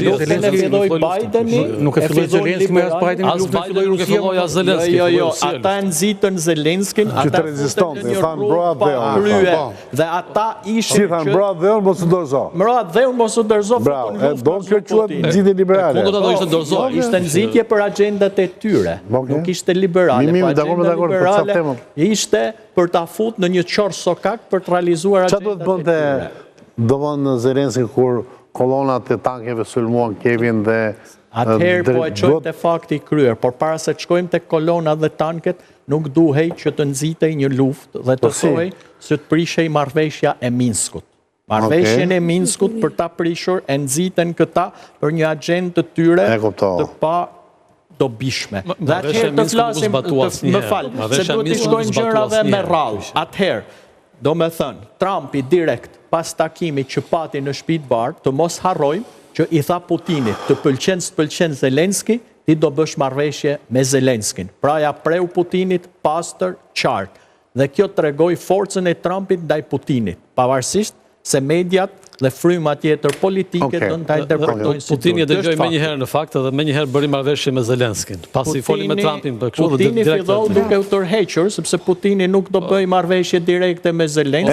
Luftën e filloi Bideni, nuk e filloi Zelenski, më as Bideni, as Biden nuk e filloi as Zelenski. Jo, jo, ata e nxitën Zelenskin, ata të rezistonte, i thanë mbro atdheun. Krye, po. dhe ata ishin Si thanë mbro atdheun, mos u dorëzo. Mbro atdheun, mos u dorëzo, Bravo, e do kjo quhet nxitje liberale. Po do të ishte dorëzo. Ishte nxitje për agjendat e tyre. Nuk ishte liberale, po agenda liberale ishte për ta fut në një qorrsokak për të realizuar agjendat e tyre. Çfarë do të bënte domethënë Zelenski kur kolonat e tankeve sulmuan Kievin dhe Atëherë po e çojmë te fakti i kryer, por para se të shkojmë te kolonat dhe tanket, nuk duhej që të nxitej një luftë dhe të po thuhej se të prishej marrëveshja e Minskut. Marrëveshjen e Minskut për ta prishur e nxitën këta për një agjendë të tyre të padobishme. Dhe atëherë të flasim, më fal, se duhet t'i shkojmë gjërave me radhë. Atëherë, Domethënë, Trumpi direkt pas takimit që pati në Shtëpi të Bardhë, të mos harrojmë që i tha Putinit, të pëlqen s'të pëlqen Zelenski, ti do bësh marrëveshje me Zelenskin. Pra ia preu Putinit pastër, qartë. Dhe kjo tregoi forcën e Trumpit ndaj Putinit, pavarësisht se mediat dhe fryma tjetër politike do ta interpretojnë si Putini e dëgjoi menjëherë në fakt dhe menjëherë bëri marrëveshje me Zelenskin. Pasi foli me Trumpin për kështu dhe direkt. Putini filloi duke u tërhequr sepse Putini nuk do bëjë marrëveshje direkte me Zelenskin.